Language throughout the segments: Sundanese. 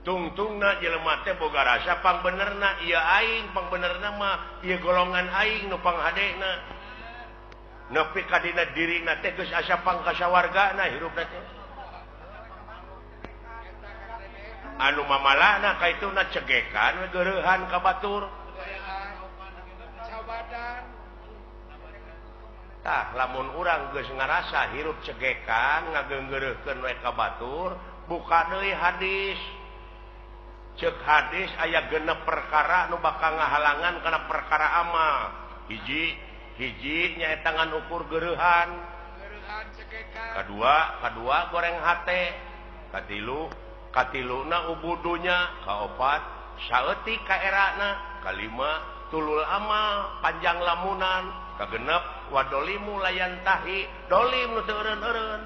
Tungtungna jelema teh boga rasa pangbenerna ieu aing, pangbenerna mah ieu golongan aing nu panghadena. Nepi ka dina dirina teh geus asa pangkasawargana hirupna teh. Anu mamalana kaituna cegekan we geureuhan ka batur. Tah lamun urang geus ngarasa hirup cegekan ngageunggeureuhkeun we ka batur, buka deui hadis. Ceuk hadis aya genep perkara nu bakal ngahalangan kana perkara amal. Hiji, hiji nyaeta ngan ukur geureuhan. Kadua, kadua goreng hate. Katilu, katiluna ubudunya. Kaopat, saeutik kaerana. Kalima, tulul amal, panjang lamunan. Kagenep, wadolimu layantahi, dolim nu teu eureun-eureun.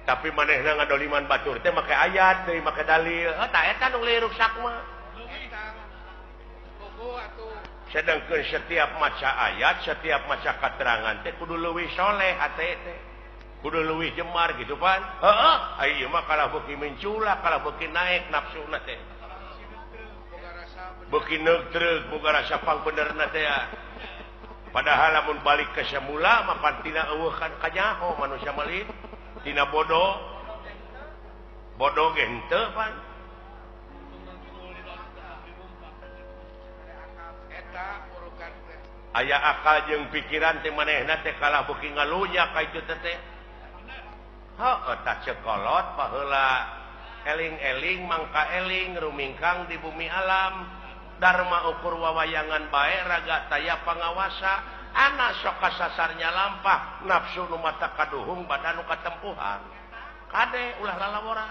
Tapi manehna ngadoliman batur teh make ayat deui, make dalil. Heuh tah eta nu ruksak mah. Sedangkan setiap maca ayat, setiap maca keterangan teh kudu leuwih soleh hate teh. Kudu leuwih jemar gitu pan. Heeh, ai ieu mah kalah beuki mencula, kalah beuki naik nafsuna teh. Beuki neugtreug boga rasa pangbenerna teh ya. Padahal lamun balik ke semula mah pan tina eueuh kan kanyaho manusia mah tina bodoh. Bodoh ge henteu pan. Aya akal jeung pikiran teh manehna teh kalah beuki ngalunya ka itu teh. Heuh tah cekolot baheula eling-eling mangka eling rumingkang di bumi alam. Dharma ukur wawayangan bae raga taya pangawasa anak sok kasasarnya lampah nafsu nu mata kaduhung badan nu katempuhan kade ulah lalawora.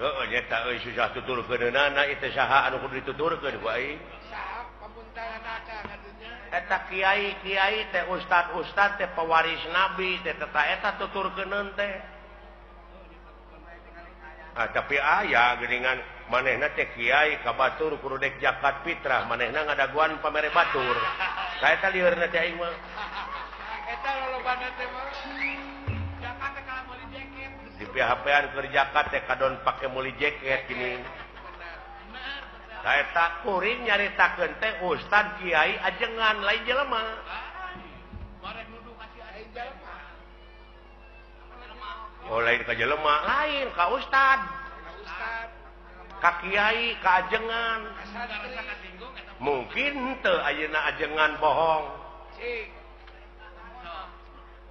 Heeh nyata euy susah tuturkeunana ieu teh saha anu kudu dituturkeun ku aing. Saha pamuntangan kadunya eta kiai-kiai teh ustad-ustad teh pewaris nabi teh eta eta tuturkeuneun teh. Ah, tapi aya geuningan manehna teh kiai ka batur kudu dek zakat fitrah manehna ngadaguan pamere batur. Ka eta liurna teh aing mah. Eta lolobana teh mah zakat teh kalah meuli jaket. Di PHP-an keur zakat teh kadon pake meuli jaket gini. Ka eta kuring nyaritakeun teh ustad kiai ajengan lain jelema. Oh lain ka jelema, lain ka ustad, ka kiai, ka ajengan. Mungkin teu ayeuna ajengan bohong.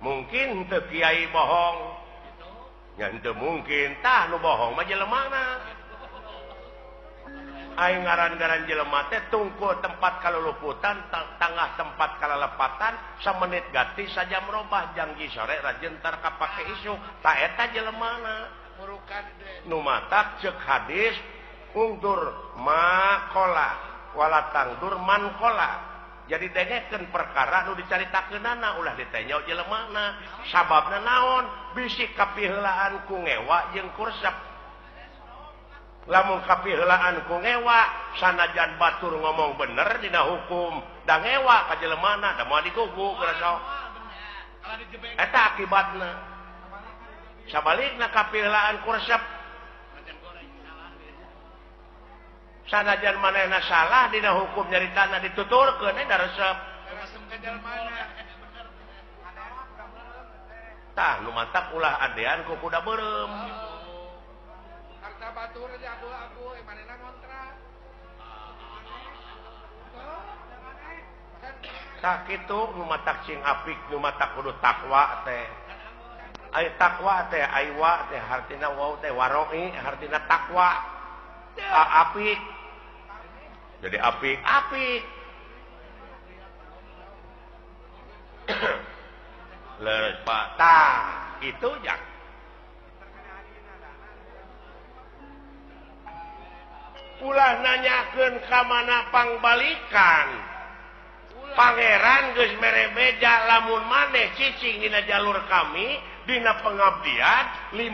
Mungkin teu kiai bohong. Nya henteu mungkin tah nu bohong mah jelemana. Aing ngaran-ngaran jelema teh tungkul tempat kaluluputan, tangah tempat kalalepatan, samenit ganti sajam robah jangji sore rajin tar kapake isuk. Ta eta jelemana. Nu matak ceuk hadis ungdur makola wala tangdur mankola. Jadi dengekeun perkara nu dicaritakeunana ulah ditenyo jelemana. Sababna naon? Bisi kapiheulaan ku ngewa jeung kursep. Lamun kapiheulaan ku ngewa sanajan batur ngomong bener dina hukum da ngewa ka jelemana da moal digugu geura sok. Eta akibatna. Sabalikna kapiheulaan ku resep sanajan manehna salah dina hukum nyaritana dituturkeun da resep. Tah nu matak ulah adean ku kuda beureum. Harta batur aja abu-abu, manehna ngontrak. Tah kitu nu matak cing apik nu matak kudu takwa teh. Ai takwa teh aiwa teh hartina wau teh waroi hartina takwa. Apik. Jadi apik, apik. Leres Pak. Tah, itu jak. Ulah nanyakeun ka mana pangbalikan. Pangeran geus mere beja lamun maneh cicing dina jalur kami dina pengabdian 5.000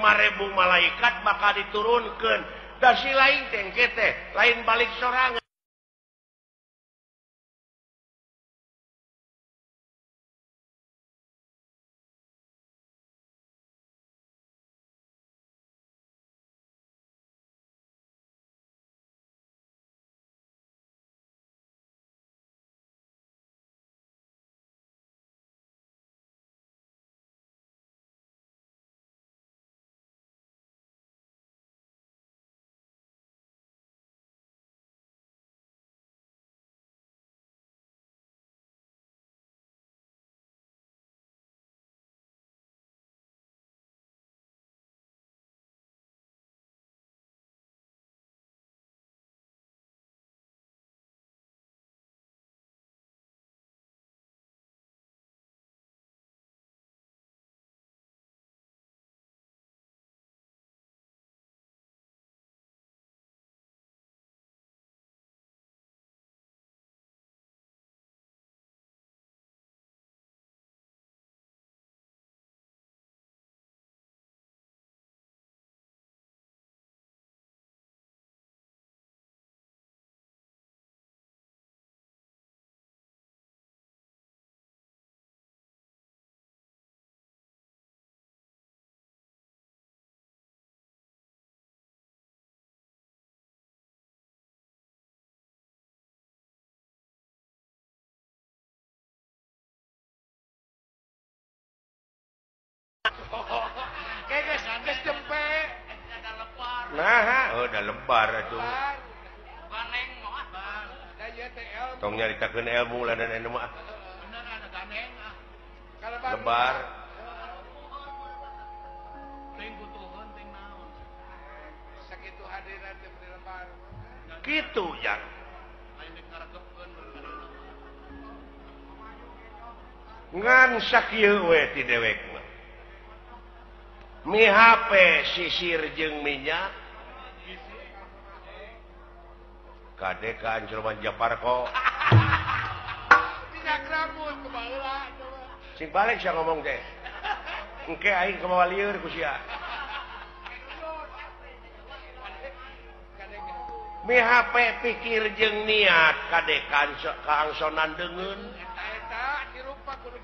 malaikat bakal diturunkeun. Da si lain teh engke teh lain balik sorangan. Kayak geus jempe. Nah, oh udah lebar atuh. Tong nyaritakeun ilmu lah dan anu mah. Lebar. Kitu jang. Ngan sakieu we ti dewek mah. Mi HP sisir jeung minyak. Kade ka Anjurman Japarko. Minyak rambut kumaha. Sing balik sia ngomong teh. Engke aing kumaha lieur ku sia. Mi HP pikir jeung niat kade kaangsonan deungeun.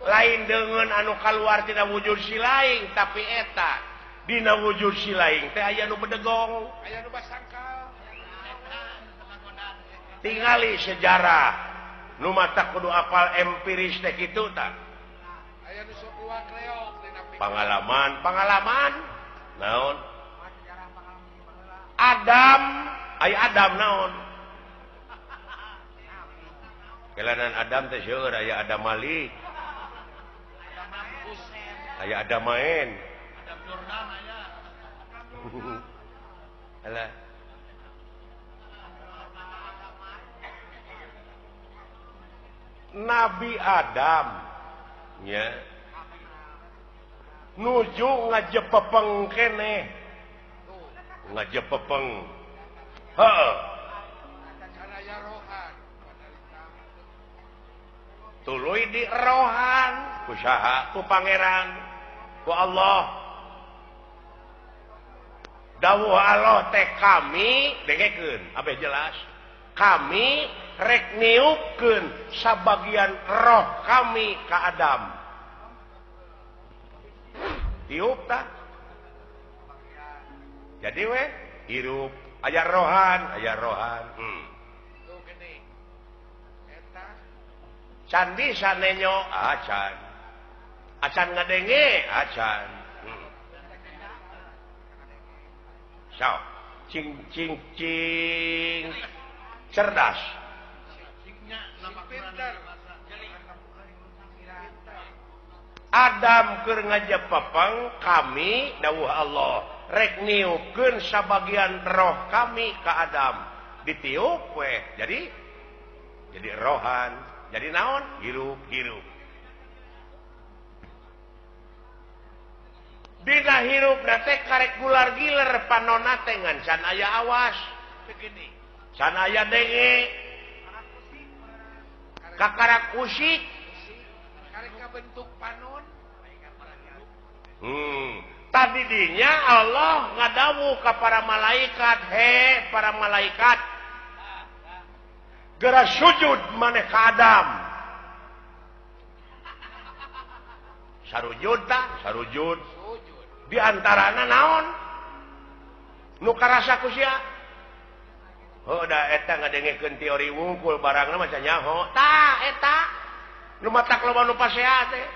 Lain deungeun anu kaluar tina wujud si laing, tapi eta dina wujud si laing teh aya nu bedegong. Aya nu basangkal. Tingali sejarah nu mata kudu apal empiris teh kitu tah. Aya nu sok luang reok dina pangalaman, pangalaman naon? Adam, aya Adam naon? Kelanan Adam teh seueur aya Adam Malik. Aya Adam main. Adam Jordan aya. Alah. Nabi Adam nya nuju ngajepepeng keneh ngajepepeng heuh tuluy di rohan ku saha ku pangeran ku Allah dawuh Allah teh kami dengekeun abeh jelas kami rek niupkeun sabagian roh kami ka Adam. Tiup tah. Jadi we hirup aya rohan, aya rohan. Can bisa nenyo acan. Acan ngadenge acan. Sok cing cing cing cerdas. Adam keur ngajepepeng kami dawuh Allah rek niupkeun sabagian roh kami ka Adam ditiup we jadi rohan jadi naon hirup hirup dina hirup teh karek gular giler panonna teh ngan can aya awas can aya denge kakarak usik karek bentuk panon. Tadi dinya Allah ngadawu ka para malaikat, he para malaikat geura sujud maneh ka Adam. Sarujud tah, sarujud. Di antarana naon? Nu karasa ku sia? Heuh da eta ngadengekeun teori wungkul barangna mah nyaho. Tah eta nu matak loba nu pasea teh.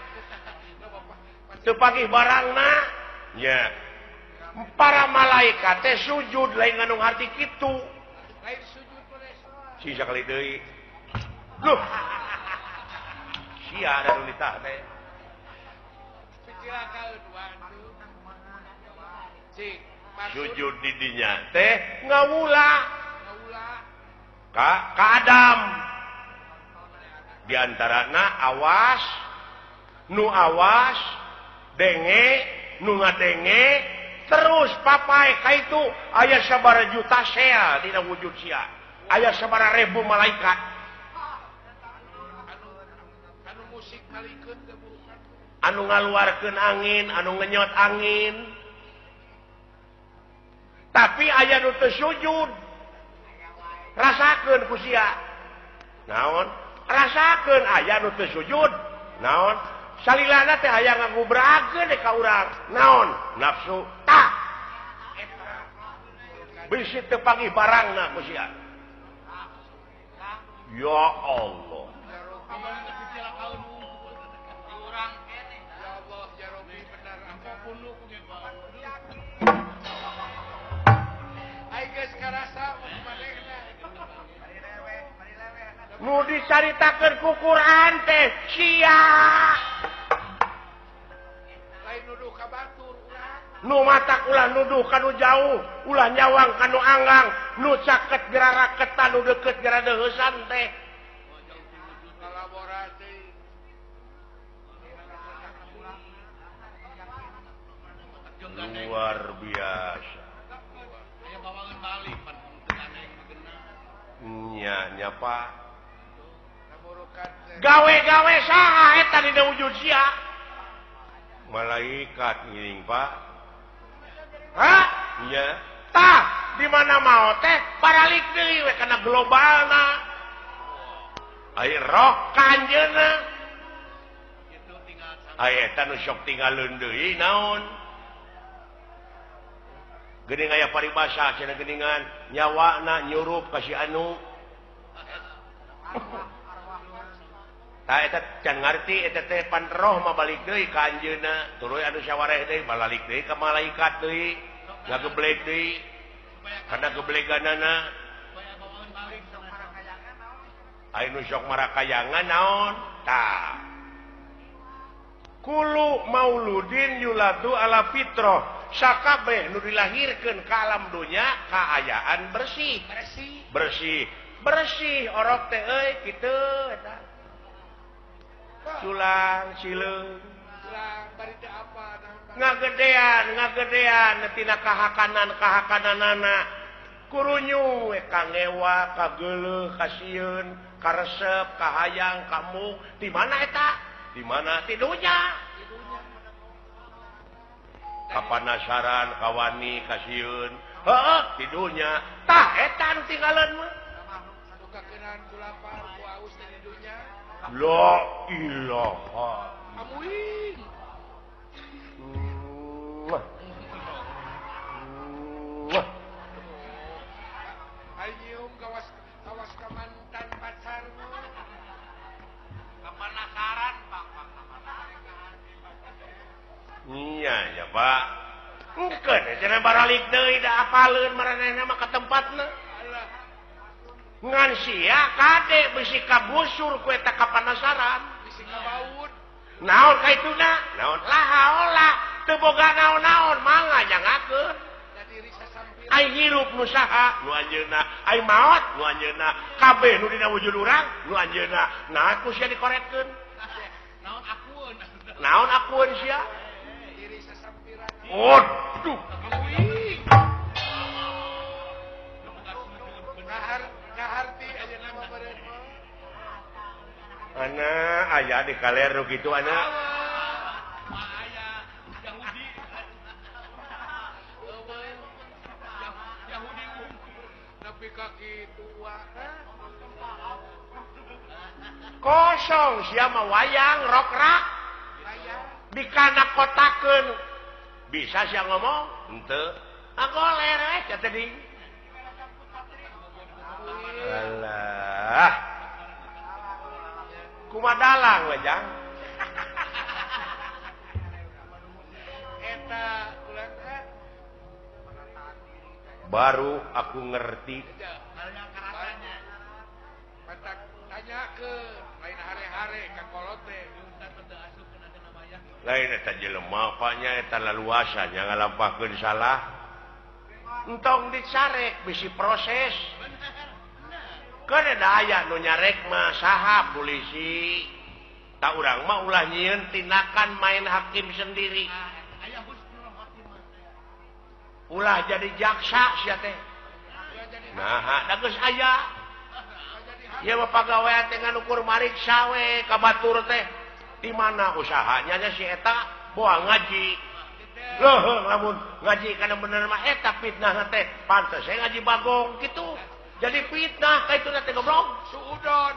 Teu pagih barangna nya. Para malaikat teh sujud lain ngandung harti kitu. Lain sujud si sakali deui. Duh. Sia da nu ditah teh. Sujud di dinya teh ngawula. Ka Adam. Di antarana awas, nu awas, denge, nu ngadenge, terus papai ka itu aya sabaraha juta sea dina wujud sia. Aya sabaraha ribu malaikat. Anu musik malikeun teh bukan. Anu ngaluarkeun angin, anu ngenyot angin. Tapi aya nu teu sujud. Rasakeun ku sia. Naon? Rasakeun aya nu teu sujud. Naon? Salilana teh aya ngagubrakeun ka urang. Naon? Nafsu. Tah. Bisi teu panggih barangna ku sia. Ya Allah. Nu dicaritakeun ku Quran teh sia. Lain nuduh ka batur urang. Nu matak ulah nuduh ka nu jauh, ulah nyawang ka nu anggang, nu caket geura raketan, nu deukeut geura deuheusan teh. Luar biasa. Nya nya Pak. Gawe-gawe saha eta dina wujud sia? Malaikat ngiring Pak. Hah? Nya. Tah, di mana mau teh baralik deui we kana globalna. Ai roh ka anjeunna. Ai eta nu sok tinggalun deui naon? Geuning aya paribasa cenah geuningan nyawana nyurup ka si anu. Tah eta can ngarti eta teh pan roh mah balik deui ka anjeunna, tuluy anu sawareh deui balalik deui ka malaikat deui, ngageblek deui. Kana gebleganana. Aya nu sok marakayangan naon? Tah. Kulu mauludin yuladu ala fitrah. Sakabeh nu dilahirkeun ka alam dunya kaayaan bersih. Bersih. Bersih. Bersih orok teh euy kitu eta. Culang sileung. Culang bari teu apa naon. Ngagedean, ngagedean tina kahakanan-kahakananana. Kurunyu we kangewa, kageuleuh, kasieun, karesep, kahayang, kamu. Di mana eta? Di mana? Di dunya. Kapanasaran, kawani, kasieun. Heeh, di dunya. Tah eta nu tinggalan mah. Nu kakeunaan ku lapar, ku aus teh di dunya. La ilaha. Amuing. Wah. Wah. Ayo nyium kawas kawas ka mantan pacar mah. Kapanasaran, Pak. Iya ya Pak. Engkeun cenah baralik deui da apaleun maranehna mah ka tempatna. Ngan sia kade bisi kabusur ku eta kapanasaran, bisi kabaud. Naon kaituna? Naon laha olah teu boga naon-naon mangga jangakeun. Ai hirup nu saha? Nu anjeunna. Ai maot nu anjeunna. Kabeh nu dina wujud urang nu anjeunna. Nah ku sia dikoretkeun. Naon akueun? Naon akueun sia? Waduh. Ana aya di kaler nu kitu ana. Kosong sia mah wayang rokrak. Dikana kotakeun. Bisa sia ngomong? Henteu. Agoler we sia teh di. Alah. Kumaha dalang we jang? Eta ulah teh. Baru aku ngerti. Tanyakeun lain hare-hare ka kolot teh. Lain eta jelema nya eta laluasa nya ngalampahkeun salah. Entong dicarek bisi proses. Keun da aya nu nyarek mah saha polisi. Tak urang mah ulah nyieun tindakan main hakim sendiri. Ulah jadi jaksa sia teh. Nah, da geus aya. Ieu mah pagawean teh nganukur mariksa we ka batur teh. Di mana usahanya nya si eta boa ngaji. Leuh lamun ngaji kana bener mah eta fitnah teh. Pantes we ngaji bagong kitu. Jadi fitnah ka itu teh goblok. Suudon.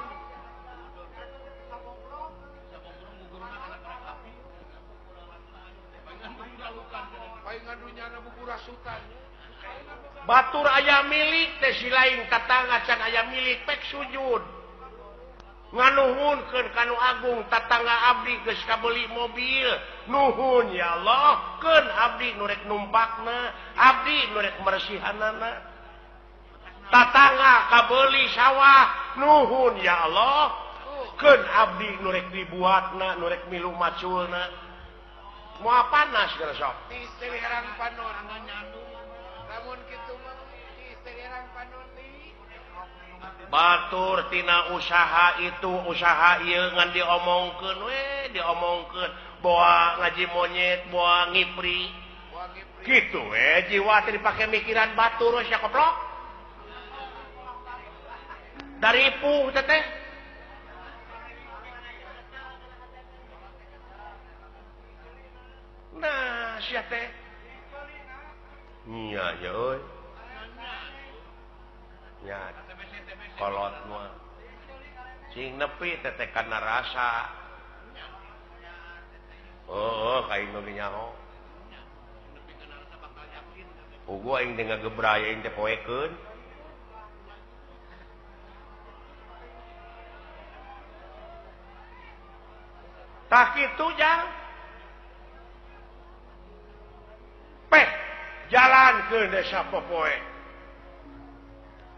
Batur aya milik teh si lain tatangga can aya milik pek sujud. Nganuhunkeun ka nu agung tatangga abdi geus kabeuli mobil. Nuhun ya Allah, keun abdi nu rek numpakna, abdi nu rek meresihanana. Tatangga kabeuli sawah nuhun ya Allah. Keun abdi nu rek dibuatna nu rek milu maculna. Moal panas geus sok. Diselerang panon. Lamun kitu mah diselerang panon deui. Batur tina usaha itu usaha ieu ngan diomongkeun we diomongkeun boa ngaji monyet boa ngipri. Kitu we jiwa teh dipake mikiran batur we sia koplok. Dari puh teteh nah sia teh nya ya euy nya kolot mah cing nepi teteh kana rasa oh ka aing nu nyaho ugu aing teh ngagebray aing teh poekeun tak itu jang peh jalan ke desa popoe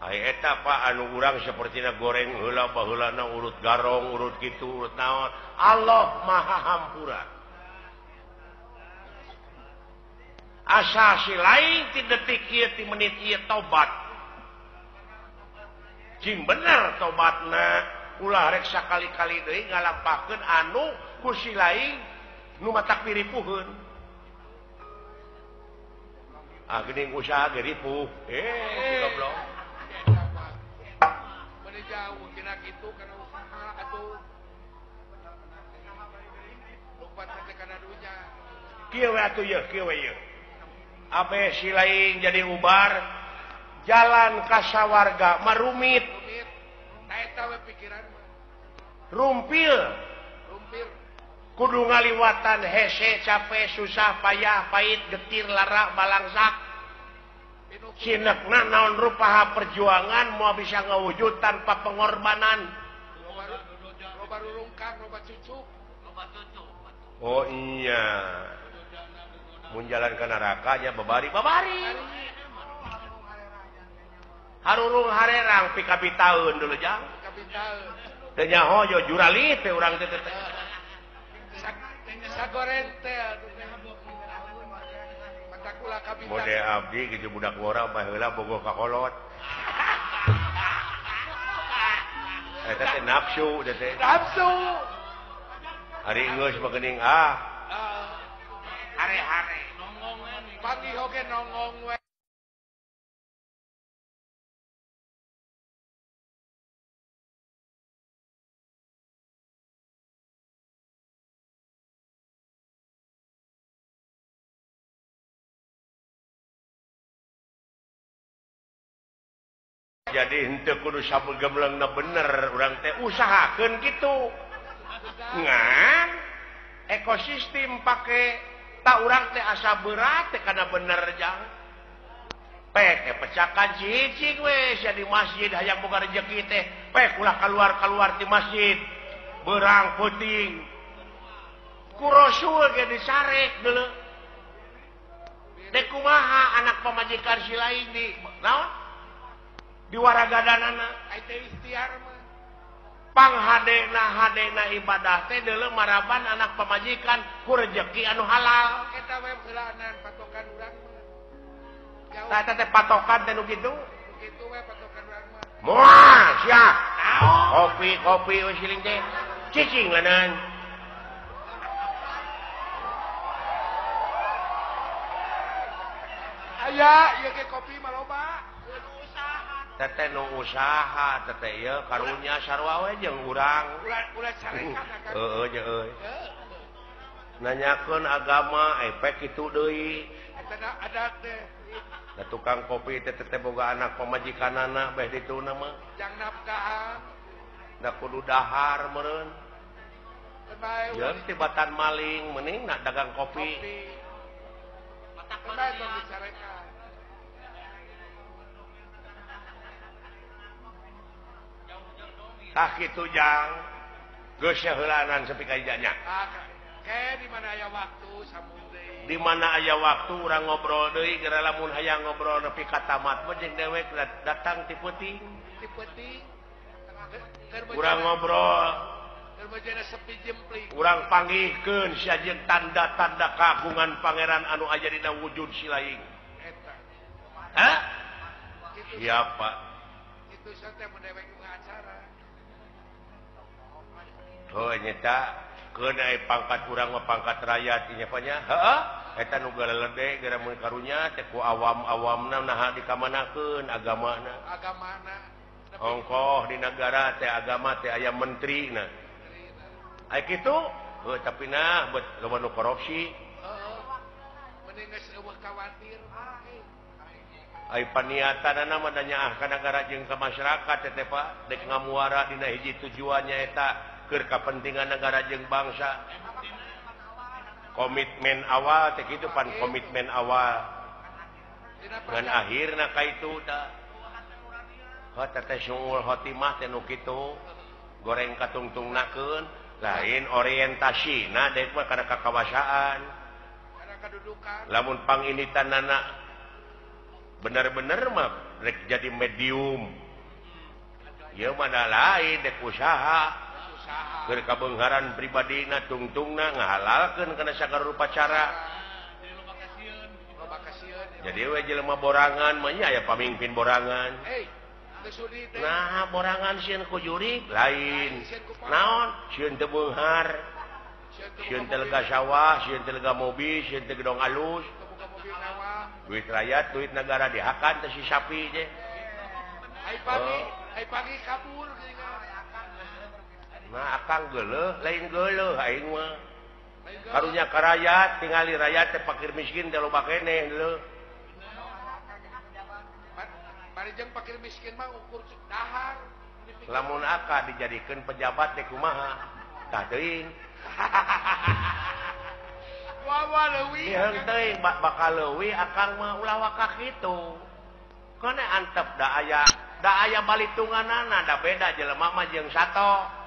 ai eta Pak anu urang sapertina goreng heula baheulana urut garong urut kitu urut naon Allah Maha Hampura asa si lain ti detik ieu ti menit ieu tobat cing bener tobatna ulah rek sakali-kali deui ngalampakeun anu ku si lain nu matak piripuheun ah geuning usaha ge ripuh goblok bade jauh tina kitu kana usaha atuh lupa teh kana dunya kieu we atuh yeuh kieu we yeuh abe si lain jadi ubar jalan ka sawarga marumit eta we pikiran rumpil kudu ngaliwatan hese capek susah payah pahit getir lara balangsak sinekna naon rupaha perjuangan moal bisa ngawujud tanpa pengorbanan. Oh iya mun jalan ke neraka nya babari babari harurung harerang pikabitaeun dulu jang teu nyaho yo jurali teh urang teh teh sagoren teh matakula kabita mode abdi kitu budak wora baheula bogoh ka kolot eta teh nafsu teh nafsu ari geus mah geuning ah hare-hare nongong we pagi oge nongong we. Jadi henteu kudu sabegemlengna bener urang teh usahakeun kitu. Ngan ekosistem pake tak urang teh asa berat teh kana bener jang. Pek teh pecakan cicing we sia di masjid hayang boga rejeki teh pek ulah kaluar-kaluar ti masjid. Beurang peuting. Ku Rasul ge disarek deuleu. Dek kumaha anak pamajikan si lain di naon? Diwaragadanana panghadena hadena ibadah teh deuleu maraban anak pamajikan ku rejeki anu halal eta we heulaanan patokan urang mah tah eta teh patokan teh nu kitu kitu we patokan urang mah moal sia kopi kopi we siling teh cicing leuneun aya ieu ge kopi mah loba. Teteh nu usaha teteh ieu karunya sarua we jeung urang. Ulah carekan akan. Heeh jeung euy. Nanyakeun agama efek kitu deui. Eta adat teh. Da tukang kopi teh teteh boga anak pamajikanana beh dituna mah. Jang nafkahan. Da kudu dahar meureun. Jeung tibatan maling mending nak dagang kopi. Matak bae tong dicarekan. Tah kitu jang geus heulaanan sepi ka ijanya. Ke di mana aya waktu sambung deui. Di mana aya waktu urang ngobrol deui geura lamun hayang ngobrol nepi ka tamat mah jeung dewek datang ti peuting. Ti peuting. Urang ngobrol. Sepi jempling. Urang panggihkeun sia jeung tanda-tanda kagungan pangeran anu aya dina wujud si laing. Eta. Hah? Siapa? Kitu teh mun dewek acara. Oh nyata keun aya pangkat urang mah pangkat rakyat ieu nya. Heeh. Eta nu galelede geura mun karunya teh ku awam-awamna naha dikamanakeun agamana. Agamana. Ongkoh di negara teh agama teh aya menterina. Aya kitu? Heuh tapi nah buat loba nu korupsi. Heeh. Mending geus eueuh kawatir. Ai paniatanana mah da nyaah ka nagara jeung ka masyarakat teh Pak, dek ngamuara dina hiji tujuannya eta keur kapentingan negara jeung bangsa. Komitmen awal teh kitu pan komitmen awal. Ngan akhirna ka itu da. Heuh teh syu'ul khotimah teh nu kitu. Goreng katungtungnakeun lain orientasina dek mah kana kakawasaan. Kana kadudukan. Lamun panginitanana bener-bener mah rek jadi medium. Ieu mah da lain dek usaha. Keur kabeungharan pribadina tungtungna ngahalalkeun kana sagala rupa cara. Jadi we jelema borangan mah nya aya pamimpin borangan. Nah, borangan sieun ku jurig lain. Naon? Sieun teu beunghar. Sieun teu lega sawah, sieun teu lega mobil, sieun teu gedong alus. Duit rakyat, duit negara dihakan teh si sapi teh. Ai pagi kabur Nah, akang geuleuh, lain geuleuh aing mah. Karunya ka rakyat, tingali rakyat teh pakir miskin teh loba keneh leuh. Bari jeung pakir miskin mah ukur dahar. Lamun aka dijadikeun pejabat teh kumaha? Tah teuing. Wawa leuwih. Ieu teuing bakal leuwih akang mah ulah waka kitu. Kana antep da aya balitunganana da beda jelema mah jeung sato.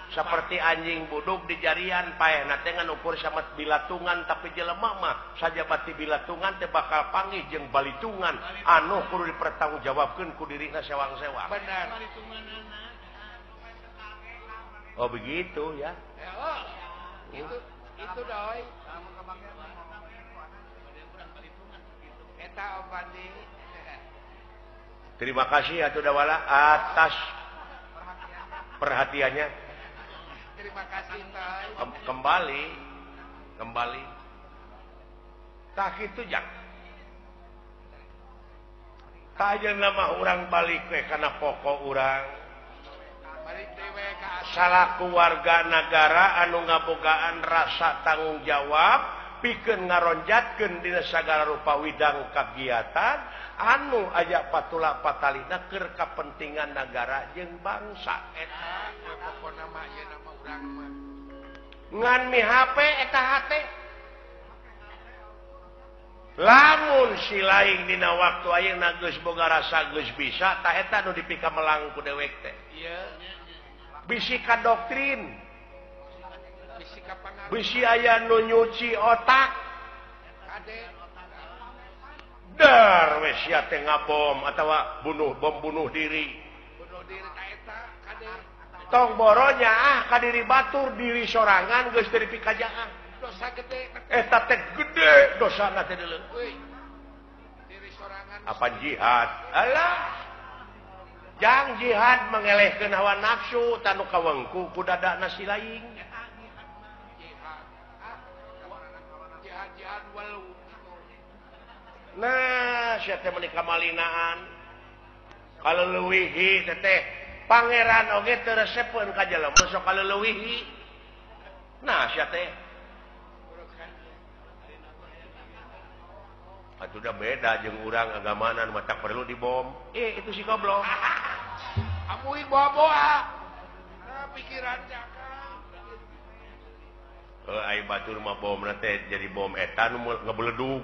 Seperti anjing buduk di jarian paehna teh ngan ukur samet bilatungan tapi jelema mah sajabati bilatungan teh bakal panggih jeung balitungan anu kudu dipertanggungjawabkeun ku dirina sewang-sewang. Benar. Oh begitu ya. Oh, itu doi. Eta Om Bandi. Terima kasih atuh dawala atas perhatiannya. Terima kasih Toy. Kembali. Tak itu jak. Tak aja nama orang balik we kana pokok urang. Salaku warga negara anu ngabogaan rasa tanggung jawab pikeun ngaronjatkeun dina sagala rupa widang kagiatan anu aya patula patalina keur kapentingan nagara jeung bangsa. Eta we pokona mah ieu nama urang mah. Ngan mi HP eta hate. Lamun si laing dina waktu ayeuna geus boga rasa geus bisa tah eta nu dipikamelang ku dewek teh. Ieu. Bisi ka doktrin. Bisi ka pangaruh. Bisi aya nu nyuci otak. Kade. Dar we sia teh ngabom atawa bunuh bom bunuh diri. Bunuh diri ta eta kade. Tong boronya ah ka diri batur diri sorangan geus teu dipikajaah. Dosa gede. Eta teh gede dosana teh deuleu. Euy. Diri sorangan. Apa jihad? Alah. Jang jihad mengelehkeun hawa nafsu tanu kawengku ku dadana si laing. Jihad. Jihad jihad walau. Nah, sia teh meuni kamalinaan. Kaleuwihi teh teh pangeran oge teu resepeun ka jelema sok kaleuwihi. Nah, sia teh atuh da beda jeung urang agamanan mah tak perlu dibom. Itu si goblok. Amuin bawa-bawa. Nah, pikiran cakap. Heuh ai batur mah bomna teh jadi bom eta nu ngebeledug.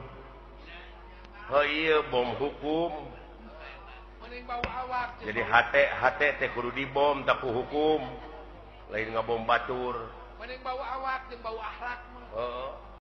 Heuh ieu bom hukum. Mending bawa awak. Jadi hate teh kudu dibom tak ku hukum. Lain ngabom batur. Mending bawa awak jeung bawa akhlak mah. Heeh.